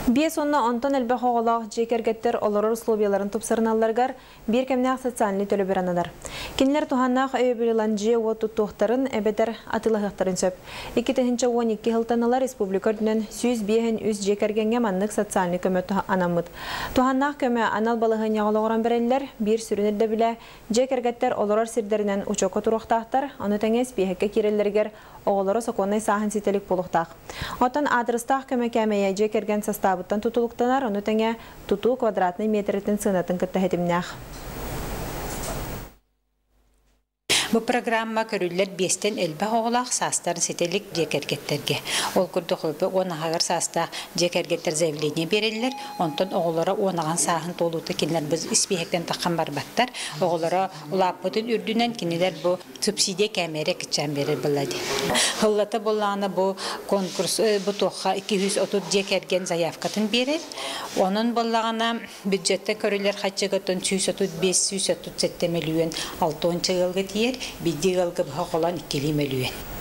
5 уонна онтон элбэх оҕолоох дьиэ кэргэттэр олорор условияларын тупсарыналларыгар биир кэмнээх социальнай төлөбүр ананар. Кинилэр туһааннаах өйөбүл ылан дьиэ-уот туттуохтарын эбэтэр атыылаһыахтарын сөп. 2012 сылтан ыла республика үрдүнэн 153 дьиэ кэргэҥҥэ маннык социальнай көмө анаммыт. Туһааннаах көмө анал балаһыанньаҕа олоҕуран бэриллэр, биир сүрүн ирдэбилэ дьиэ кэргэттэр олорор сирдэринэн учуокка туруохтаахтар, ону тэҥэ испииһэккэ киирэллэригэр оҕолоро сокуоннай сааһын ситэ илик буолуохтаах. Оттон аадырыстаах көмө кээмэйэ дьиэ кэргэн састаабыттан тутулуктанар, ону тэҥэ тутуу квадратнай миэтэрэтин сыанатын кытта ситимнээх. Бу программа көрүллэр биэстэн элбэх оҕолоох саастарын ситэ илик дьиэ кэргэттэргэ. Ол курдук 10 аҕар саастаах дьиэ кэргэттэр заявление биэрэллэр, онтон оҕолоро 10 аҕан сааһын туолуута кинилэр бу испииһэктэн таххан барбаттар. Оҕолоро улааппытын үрдүнэн кинилэр бу субсидия кээмэйэ кыччаан биэрэр буолла дии. Сыллата буоллаҕына бу конкурс бу туохха 230 дьиэ кэргэн заявкатын биэрэр. Онон буоллаҕына бюджеттэн көрүллэр харчыгыттан 135 137 мөлүйүөн 60 ыалга тиийэр, биирдии ыалга быһа холоон 2 мөлүйүөн.